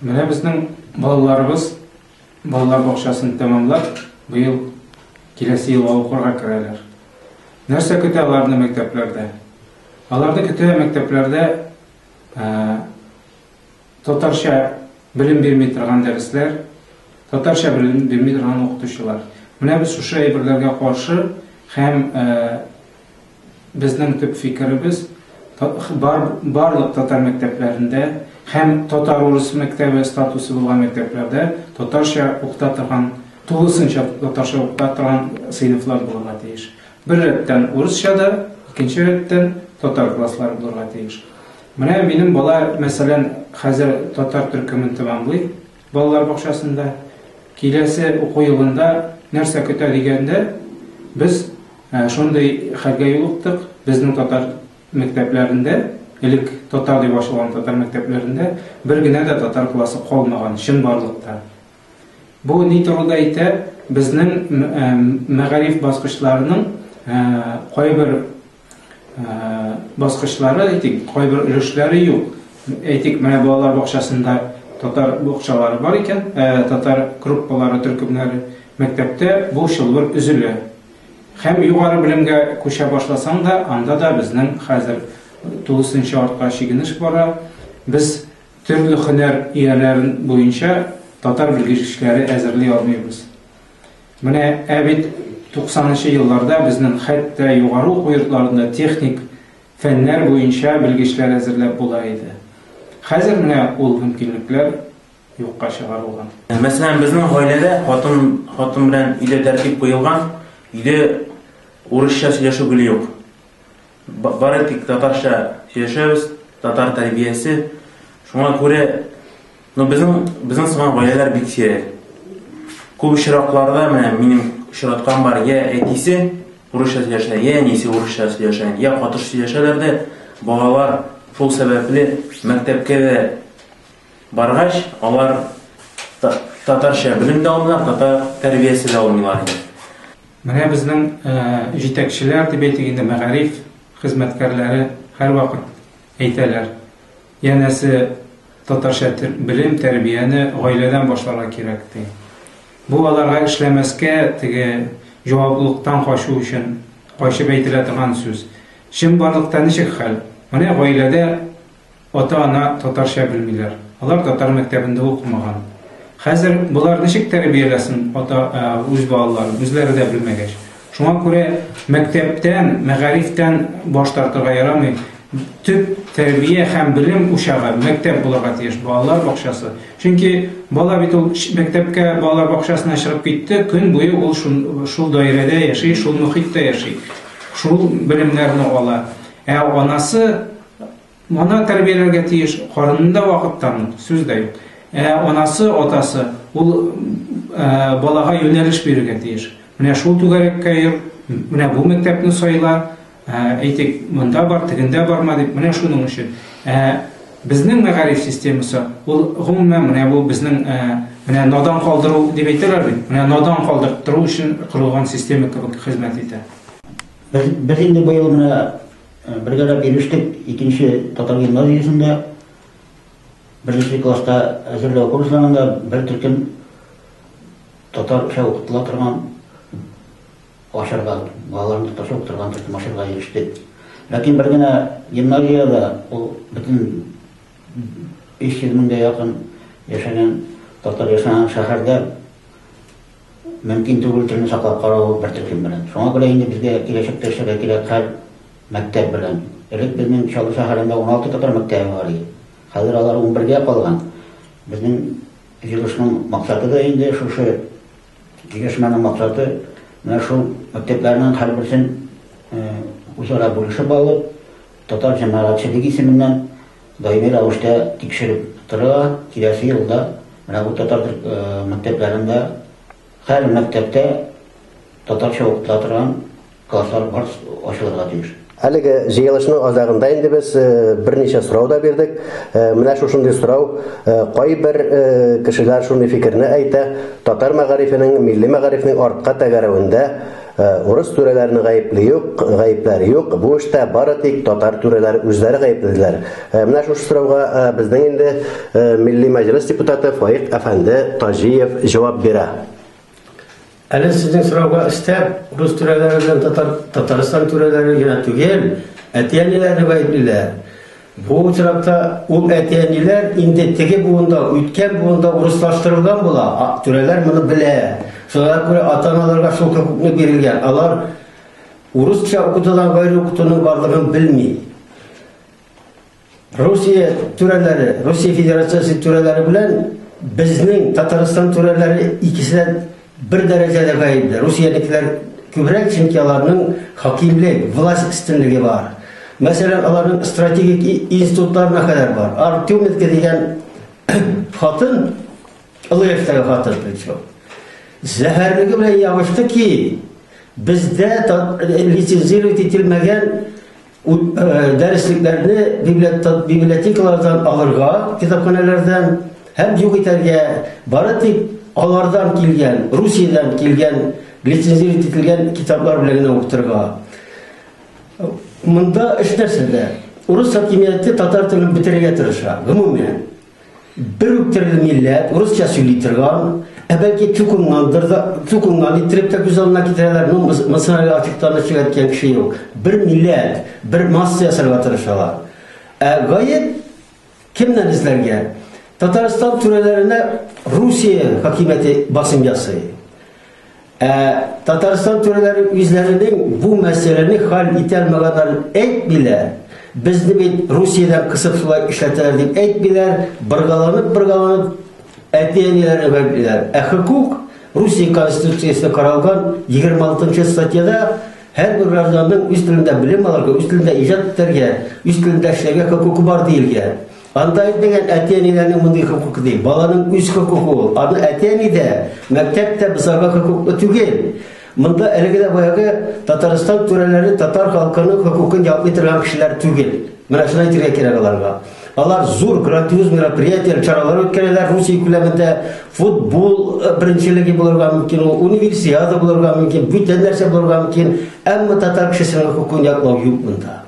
Менә безнең балаларыбыз балалар бакчасын тәмамлап, быел киләсе елга укырга керәләр. Нәрсә көтә аларны мәктәпләрдә? Аларны көтә мәктәпләрдә татарча белем бирми торган дәресләр, татарча белем бирми торган укытучылар. Менә без шушы әйберләргә каршы һәм безнең төп фикеребез бар, барлык татар мәктәпләрендә һәм татар-урыс мәктәбе статусы булган мәктәпләрдә татарча укыта торган, тулысынча татарча укыта торган сыйныфлар булырга тиеш. Бер рәттән урысча да, икенче рәттән татар класслары булырга тиеш. Менә минем бала, мәсәлән, хәзер татар төркемен тәмамлый балалар бакчасында. Киләсе уку елында нәрсә көтә дигәндә, без шундый хәлгә юлыктык. Безнең татар мәктәпләрендә, элек татар дип ачылган татар мәктәпләрендә бер генә дә татар классы калмаган чынбарлыкта. Бу ни турында әйтә? Безнең мәгариф баскычларының кайбер баскычлары, әйтик, кайбер өлешләре юк. Әйтик, менә балалар бакчасында татар бакчалары бар икән, татар группалары, төркемнәре. Мәктәптә бу чылбыр өзелә. Һәм югары белемгә күчә башласаң да, анда да безнең хәзер тулысынча артка чигенеш бара. Без төрле һөнәр ияләрен буенча татар белгечләре әзерли алмыйбыз. Менә ә бит 90 елларда безнең хәтта югары уку йортларында техник фәннәр буенча белгечләр әзерләп була иде. Хәзер менә ул мөмкинлекләр юкка чыгарылган. Мәсәлән, безнең гаиләдә хатын хатын белән өйдә тәртип куелган, өйдә урысча сөйләшү гел юк. Бары тик татарча сөйләшәбез, татар тәрбиясе. Шуңа күрә, ну, безнең сыман гаиләләр бик сирәк. Күп очракларда менә минем очраткан бар, я әтисе урысча сөйләшә, я әнисе урысча сөйләшә, я катыш сөйләшәләр дә, балалар шул сәбәпле мәктәпкә дә баргач, алар татарча белем дә алмыйлар, татар тәрбиясе дә алмыйлар инде. Менә безнең җитәкчеләр дип әйтик инде, мәгариф хезмәткәрләре һәрвакыт әйтәләр. Янәсе, татарча белем, тәрбияне гаиләдән башларга кирәк ди. Бу аларга эшләмәскә, теге җаваплылыктан качу өчен качып әйтелә торган сүз. Чынбарлыкта ничек хәл? Менә гаиләдә ата-ана татарча белмиләр. Алар татар мәктәбендә укымаган. Хәзер болар ничек тәрбияләсен ата үз балаларын, үзләре дә белмәгәч. Шуңа күрә мәктәптән, мәгарифтән баш тартырга ярамый. Төп тәрбия һәм белем учагы мәктәп булырга тиеш, балалар бакчасы. Чөнки бала бит ул мәктәпкә, балалар бакчасына чыгып китте, көн буе ул шул даирәдә яши, шул мохиттә яши. Шул белемнәрне ала. Ә анасы ана тәрбияләргә тиеш, карынында вакыттан ук, сүз дә юк. Ә анасы, атасы ул балага юнәлеш бирергә тиеш. Менә шул түгәрәккә йөр, менә бу мәктәпне сайла, әйтик, монда бар, тегендә барма дип, менә шуның өчен. Ә безнең мәгариф системасы ул гомумән менә бу безнең менә надан калдыру дип әйтәләр бит, менә надан калдырттыру өчен корылган система кебек хезмәт итә. Без инде быел менә бергәләп ирештек икенче татар гимназиясендә беренче класста әзерләү курсларында бер төркем татарча укытыла торган ачарга, балаларны татарча укытырган төркем ачарга ирештек. Ләкин бер генә гимназиядә ул бөтен 500 меңгә якын яшәгән татар яшәгән шәһәрдә мөмкин түгел телне саклап карау бер төркем белән. Шуңа күрә инде безгә киләчәктә эшләргә кирәк һәр мәктәп белән. Элек безнең Чаллы шәһәрендә 16 татар мәктәбе бар иде. Хәзер алар 11-гә калган. Безнең җыелышның максаты да инде шушы киңәшмәнең максаты менә шул мәктәпләрнең һәрберсен үзара бүлешеп алып, татар җәмәгатьчелеге исеменнән даими рәвештә тикшереп торырга, киләсе елда менә бу татар мәктәпләрендә һәр мәктәптә татарча укытыла торган класслар бар ачылырга тиеш. Әлеге җыелышның азагында инде без берничә сорау да бирдек. Менә шушындый сорау, кайбер кешеләр шундый фикерне әйтә, татар мәгарифенең, милли мәгарифнең артка тәгәрәвендә Урыс түрәләренең гаепле юк, гаепләре юк. Бу эштә бары тик татар түрәләре үзләре гаепле, диләр. Менә шушы сорауга безнең инде Милли Мәҗлес депутаты Фаик әфәнде Таҗиев җавап бирә. Әле сезнең сорауга өстәп, рус түрәләре белән татар, Татарстан түрәләре генә түгел, әти-әниләрне гаеплиләр. Бу очракта ул әти-әниләр инде теге буында, үткән буында урыслаштырылган була. Түрәләр моны белә. Шуңа күрә ата-аналарга шул хокукны бирелгән. Алар урысча укытудан гайре укытуның барлыгын белми. Русия түрәләре, Русия Федерациясе түрәләре белән безнең Татарстан түрәләре икесе дә бер дәрәҗәдә гаепле. Русиянекеләр күбрәк, чөнки аларның хакимлек, власть өстенлеге бар. Мәсәлән, аларның стратегик институтларына кадәр бар. Артеменко дигән хатын, олы яшьтәге хатын, причем, зәһәрлеге белән ябышты ки, бездә лицензировать ителмәгән дәреслекләрне библиотекалардан алырга, китапханәләрдән һәм юк итәргә, бары тик алардан килгән, Русиядән килгән лицензировать ителгән китаплар белән генә укытырга. Монда эш нәрсәдә? Урыс хакимияте татар телен бетерергә тырыша, гомумән. Бер үк төрле милләт, урысча сөйли торган, ә бәлки чукынгандыр да, чукынган иттереп тә күз алдына китерәләр. Ну, монысын әле ачыктан ачык әйткән кеше юк. Бер милләт, бер масса ясарга тырышалар. Ә гаеп кемнән эзләргә? Татарстан түрәләренә Русия хакимияте басым ясый. Ә Татарстан түрәләре үзләренең бу мәсьәләне хәл итә алмаганнарын әйтмиләр. Безне бит Русиядән кысып шулай эшләтәләр дип әйтмиләр, боргаланып-боргаланып әти-әниләрне гаеплиләр. Ә хокук Русия Конституциясендә каралган 26 статьяда һәрбер гражданның үз телендә белем алырга, үз телендә иҗат итәргә, үз телендә эшләргә хокукы бар диелгән. Анда әйтмәгән әти-әниләрнең мондый хокукы дип. Баланың үз хокукы ул. Аны әти-әни дә, мәктәп тә бозарга хокуклы түгел. Монда әлеге дә баягы Татарстан түрәләре татар халкының хокукын яклый торган кешеләр түгел. Менә шуны әйтергә кирәк аларга. Алар зур грандиоз мероприятиеләр, чаралар үткәрәләр Русия күләмендә. Футбол беренчелеге булырга мөмкин, ул универсиада булырга мөмкин, бүтән нәрсә булырга мөмкин. Әмма татар кешесенең хокукын яклау юк монда.